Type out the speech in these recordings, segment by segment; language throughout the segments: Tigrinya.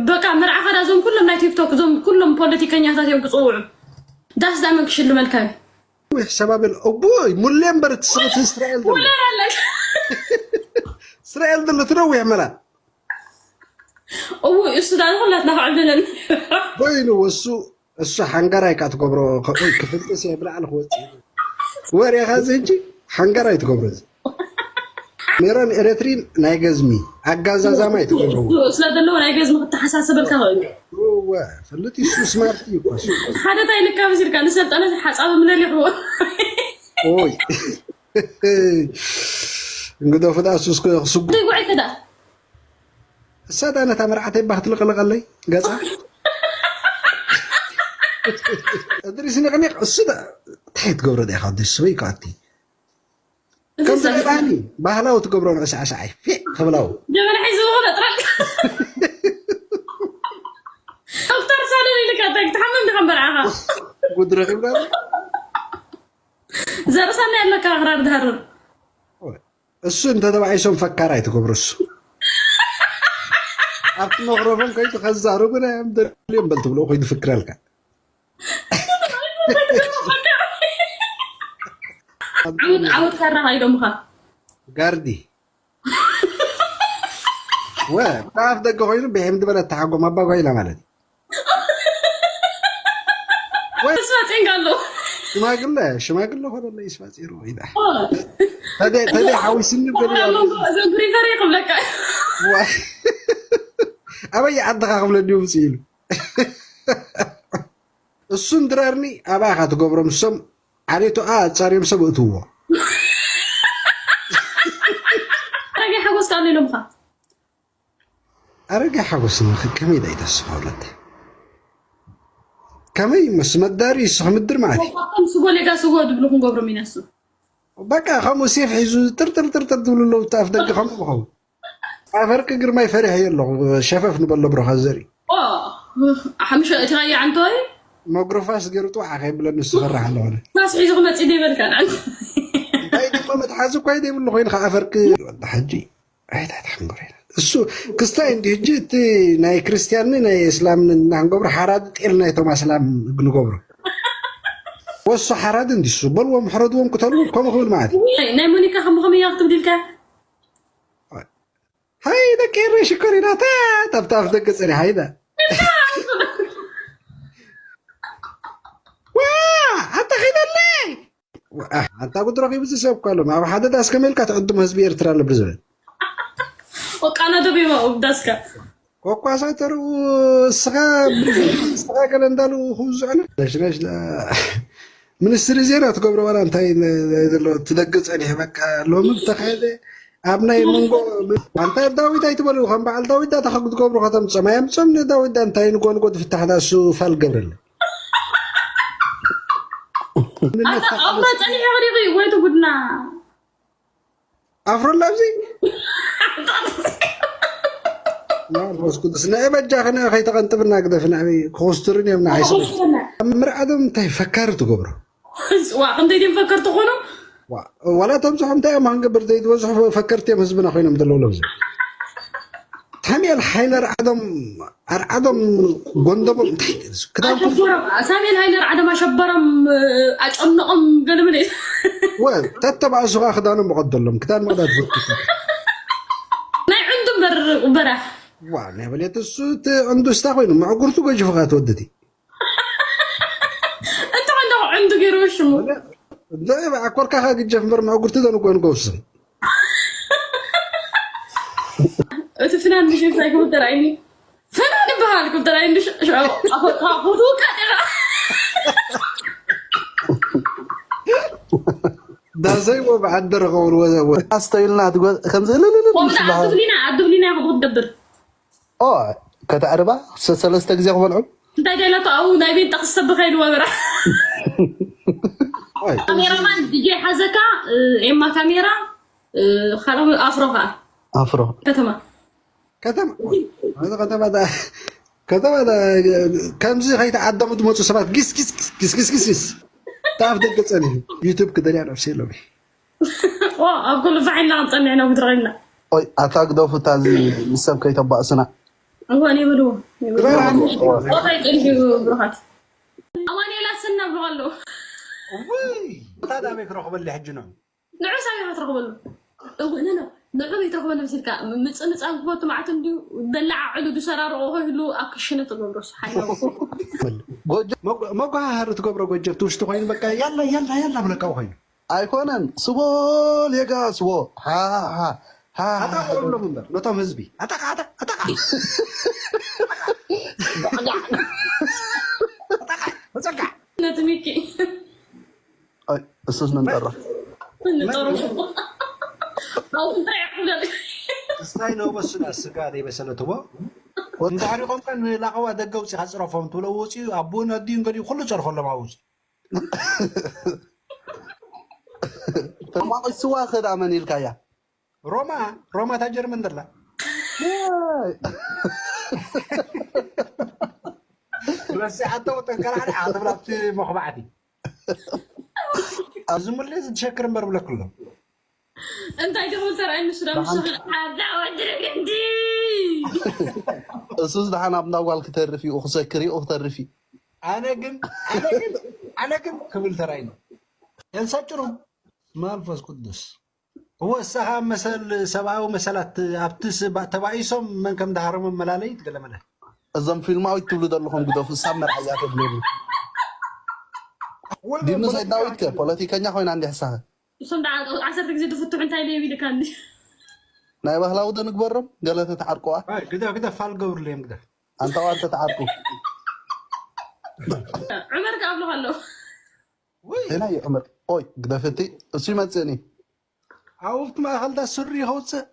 በቃ መርዓ ኸዳ እዞም ኩሎም ናይ ቲክቶክ እዞም ኩሎም ፖለቲከኛታት እዮም ክፅውዑ። ዳስ ዳመን ክሽልመልካ እዩ። ወይ ሕሳብ ኣበል እቦ ሙሌ እምበር እቲ ስም እቲ እስራኤል ዘሎ ወላ ኣለካ እስራኤል ዘሎ ትነዊሕ መላ እው እሱ ዳን ኩላትና ክዕብልለን ኮይኑ እሱ እሱ ሓንጋራይ ካ ትገብሮ ከ- ክፍልጥስ እየ ብላዕሊ ክወፅእ ወሬኻ እዚ ሕጂ ሓንጋራይ ትገብሮ እዚ ሜሮን ኤረትሪን ናይ ገዝሚ ኣጋዛዛማይ ትገብሮ ስለ ዘለዎ ናይ ገዝሚ ክተሓሳስበልካ ክእል እወ ፍልጥ እሱ ስማርት እዩ እኮ እሱ ሓደ ታይ ልካ ብዚልካ ንሰልጠነ ሓፃብ ምለል ይኽዎ ኦይ እንግዶ ፍዳ እሱ እስከ ክስጉ ዘይጉዓይ ከዳ እሳ ዳ ነታ መርዓተይ ባህ ትልቕልቐለይ ገፃ እድሪስ ንቕኒቕ እሱ ዳ እንታይ ትገብሮ ዲኻ ወዲ ስበይ ከኣቲ ከም ዘለባኒ ባህላዊ ትገብሮ ንዕሳዕሳዓይ ፊዕ ተብላው ጀበና ሒዙ ዝኮነ ጥራልካ ዶክተር ሳሎን ኢልካ እንታይ ክትሓመም ዲኻ መርዓኻ ጉድ ረኺብና ዘርእሳና ያለካ ኣኽራር ድሃርር እሱ እንተ ተባዒሶም ፈካር ኣይትገብሮ እሱ ኣብቲ መክሮፎን ከይዱ ከዛርቡ ናይ እዮም ደልዮም በል ትብሎ ኮይኑ ፍክረልካ ዓወት ዓወት ካራ ኢሎምኻ ጋርዲ ወ ብኣፍ ደገ ኮይኑ ብሕም ዝበለ ተሓጎም ኣባ ጓይላ ማለት እዩ ተስፋ ጼንጋ ኣሎ ሽማግለ ሽማግለ ኾነለ ይስፋ ፂሩ ኢዳ ተደ ተደ ሓዊስኒ በል እዞም ፕሪፈር ይኽብለካ ኣበይ ዓድኻ ክብለኒ ውፅእ ኢሉ እሱን ድራርኒ ኣባኻ ትገብሮም እሶም ዓሌቱ ኣጻርዮም ሰብ እእትዎ ኣረጋይ ሓጎስ ካሉ ኢሎምኻ ኣረጋይ ሓጎስ ከመይ ዳይ ተስፋ ወለተ ከመይ ምስ መዳሪ ይስኽ ምድር ማለት እዩ ካብቶም ስጎ ሌጋ ስጎ ድብሉ ክንገብሮም ኢና እሱ በቃ ከምኡ ሴፍ ሒዙ ጥርጥርጥርጥር ትብሉ ኣለዉ እቲ ኣፍ ደገ ከምኡ ክኸውን ኣፈርቂ ግርማይ ፈሪሐ ኣለኹ ሸፈፍ ንበሎ ብሮኻ ዘርኢ ሓምሸ እቲ ኸያ ዓንቶይ መጉረፋስ ገይሩ ጥዋዕ ከይብለኒ ንሱ ፈራሕ ኣለኾነ ፋስ ሒዙ ክመፅእ ደይበልካ ንዓንቶ እንታይ ድማ መትሓዚ እኳ ደይብሉ ኮይኑ ከዓ ኣፈርቂ ወላ ሕጂ ኣይታት ሓንጎር እሱ ክስታይ እንዲ ሕጂ እቲ ናይ ክርስትያንን ናይ እስላምን እናንገብሮ ሓራድ ጤል ናይቶም ኣስላም ንገብሮ ወሱ ሓራድ እንዲሱ በልዎም ሕረድዎም ቅተሉ ከምኡ ክብል ማለት እዩ ናይ ሞኒካ ከም ከመያ ክትብል ኢልካ ሃይ ደቂ ኤረይ ሽኮሪናታ ኣብቲ ኣፍ ደገ ፀኒሓ ኢለ ዋ ኣታ ኸይደለይ ኣንታ ጉድ ረኺቡ እዚ ሰብ እኳ ኣሎ ኣብ ሓደ ዳስ ከመይ ኢልካ ትዕድሞ ህዝቢ ኤርትራ ኣሎ ብዝብል ወቃና ደቢማ ዳስካ ኮኳሳተርኡ እስኻ እስኻ ገለ እንዳሉ ክውዝዑ ነሽነሽ ሚኒስትሪ ዜና ትገብሮ ዋላ እንታይ ዘሎ ትደግር ጸኒሑ በቃ ሎሚ ዝተኻየደ ኣብ ናይ መንጎ ኣንታ ዳዊት ኣይትበሉ ከም በዓል ዳዊት ዳታ ክትገብሩ ከተምፅኦም ኣየምፅኦም ንዳዊት ዳ እንታይ ንጎ ንጎ ትፍታሕ ዳ እሱ ፋል ገብረለ ኣታ ኣብራ ጸኒሑ ክሪኺ ወይቱ ጉድና ኣፍሮ ላብዚ መንፈስ ቅዱስ ናይ በጃ ከነ ከይተቐንጥብና ግደፍ ንዕበይ ክኹስትርን እዮም ንዓይሰ ምርዓዶም እንታይ ፈካሪ ትገብሮ ዋ ከምዘይ ድም ፈከርቲ ኮኑ ዋላ ተብዝሖም እንታይ እዮም ክንገብር ዘይትበዝሑ ፈከርቲ እዮም ህዝብና ኮይኖም ዘለዉ ለብዚ ታሚኤል ሓይለ ርዓዶም ኣርዓዶም ጎንደቦም እንታይ ክዳንኩም ኣሸበሮም ሳሙኤል ሃይለ ርዓዶም ኣሸበሮም ኣጨነቖም ገለምን ወ ተተባእሱ ከዓ ክዳኖም መቐደሎም ክዳን መቕዳድ ዝወቅት ናይ ዕንዱ እምበር በራሕ ዋ ናይ በሌት እሱ እቲ ዕንዱ ስታ ኮይኑ መዕጉርቱ ገጅፉ ከዓ ትወድቲ እንተ ከለኹ ዕንዱ ገይሩ ሽሙ እንደ ኣኮልካ ከዓ ግጀፍ እምበር መዕጉርቱ ዘንጎን ጎስም እቲ ፍናን ምሽ ሳይ ክብል ተራእይኒ ፍናን ይበሃል ክብል ተራእይኒ ሽዑ ኣፈካ ፎቶ ቀጢራ ዳሰይ ወ ብዓደረ ከውን ወዘወ ኣስተውልና ትጎ- ከምዚ እልልልል ቆምዳ ምስ በሃል ኣድብሊና ኣድብሊና ክትገብር ኦ ከተዕርባ ሰ- ሰለስተ ግዜ ክበልዑ እንታይ ደለቶ ኣብኡ ናይ ቤንጠ ክሰብ ከይዱ ወበራ ካሜራማን ዲጄ ሓዘካ ኤማ ካሜራ ካልኦ ኣፍሮ ከዓ ኣፍሮ ከተማ ከተማ እዚ ከተማ ዳ- ከተማ ዳ- ከምዚ ከይተዓደሙ ዝመፁ ሰባት ጊስ ጊስ ጊስ ጊስ ጊስ ጊስ ታፍ ደቂ ፀኒ ዩቱብ ክደልያ ነብሲ የሎም ኦ ኣብ ኩሉ ፋሒና ክንፀንዕ ነው ብድረግና ኦይ ኣታ ግደፉ እታ እዚ ምስ ሰብ ከይተባእሱና እዋን ይብልዎ ይበልዎ። ኦታይ ጽንሑ ብሩኻት ኣማኑኤል ኣሰና ብሎ ኣሎ። ውይ፣ እታ ዳበይ ክረኽበሉ ሕጂ ነው? ንዑ ሳቢ ክትረኽበሉ እወ ነነ ንዑ ቤት ረኽበሉ ምስልካ ምጽምጻም ክፈቱ ማዕት እንዲዩ በላዓ ዕሉ ድሰራርቆ ይህሉ ኣብ ክሽነ ትገብሮስ ሓይሎ መጓሃር ትገብሮ ጎጀብ ትውሽቲ ኮይኑ በቃ ያላ ያላ ያላ ብለካ ኮይኑ ኣይኮነን። ስቦ ሌጋ ስቦ። ሃ፣ ሃ፣ ሃ፣ ሃ። ኣጣቆሎም እምበር ነቶም ህዝቢ ኣጣቃ ኣጣቃ ነቲ ሚኪ ኣይ፣ እሱስ መንጠራ። ንጠሩ ኣው እንታይ ይሕደል እስታይ ነበሱ ስጋ ዘይበሰለ ትቦ እንተሕሪቆም ከ ንላቀዋ ደገ ውፅእ ካፅረፎም ትብሎ ውፅኡ ኣቦን ኣዲኡን ገዲኡ ኩሉ ፀርፈሎም ኣብ ውፅእ ተማቂስዋ ከዳ መን ኢልካያ? ሮማ ሮማ እታ ጀርመን ዘላ ረሲዓቶ ጠንከራ ክትብላ ኣብቲ መኽባዕቲ ኣብዚ ሙሌ ዝትሸክር እምበር ብለክሎ እንታይ ደሞ ተራእይ ንሱ ዳ ምሸኽል ዓዳ ወድረግ እንዲ እሱስ ደሓን ኣብ እንዳጓል ክተርፍ እዩ ክሰክር እዩ ክተርፍ እዩ። ኣነ ግን ኣነ ግን ኣነ ግን ክብል ተራእይ ነው። ኤልሳ ጭሩም መንፈስ ቅዱስ እወ እሳኻ መሰል ሰብኣዊ መሰላት ኣብቲ ስ- ባ- ተባኢሶም መን ከም ዳሃሮም መላለይት ገለመለ እዞም ፊልማዊት ትብሉ ዘለኹም ግደፉ። እሳብ መርዓያ ተብለኒ ዲምስ ኣይዳዊት ከ ፖለቲከኛ ኮይና እንዲሕ ሳኸ እሶም ዳ ዓሰርተ ግዜ ድፍትሑ እንታይ ደየብ ኢልካ እንዲ ናይ ባህላዊ ዶ ንግበሮም ገለ ተተዓርቀዋ ግደፍ ግደፍ ፋል ገብርለዮም ግደፍ ኣንታዋ እንተተዓርቁ ዑመር ከ ኣብልኽ ኣሎ ዜና ይዕምር ኦይ ግደፍቲ እሱ ይመፅእኒ ኣብቲ ማእኸልታ ሱሪ ከውፅእ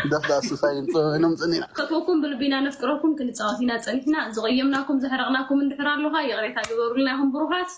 ግደፍ ዳሱ ሳይን ፅህኖም ፅኒና ፈትወኩም ብልቢና ነፍቅረኩም ክንፃወት ኢና ፀኒሕና ዝቐየምናኩም ዘሕረቕናኩም እንድሕር ኣለኻ ይቕሬታ ግበሩልና ይኹም ብሩኻት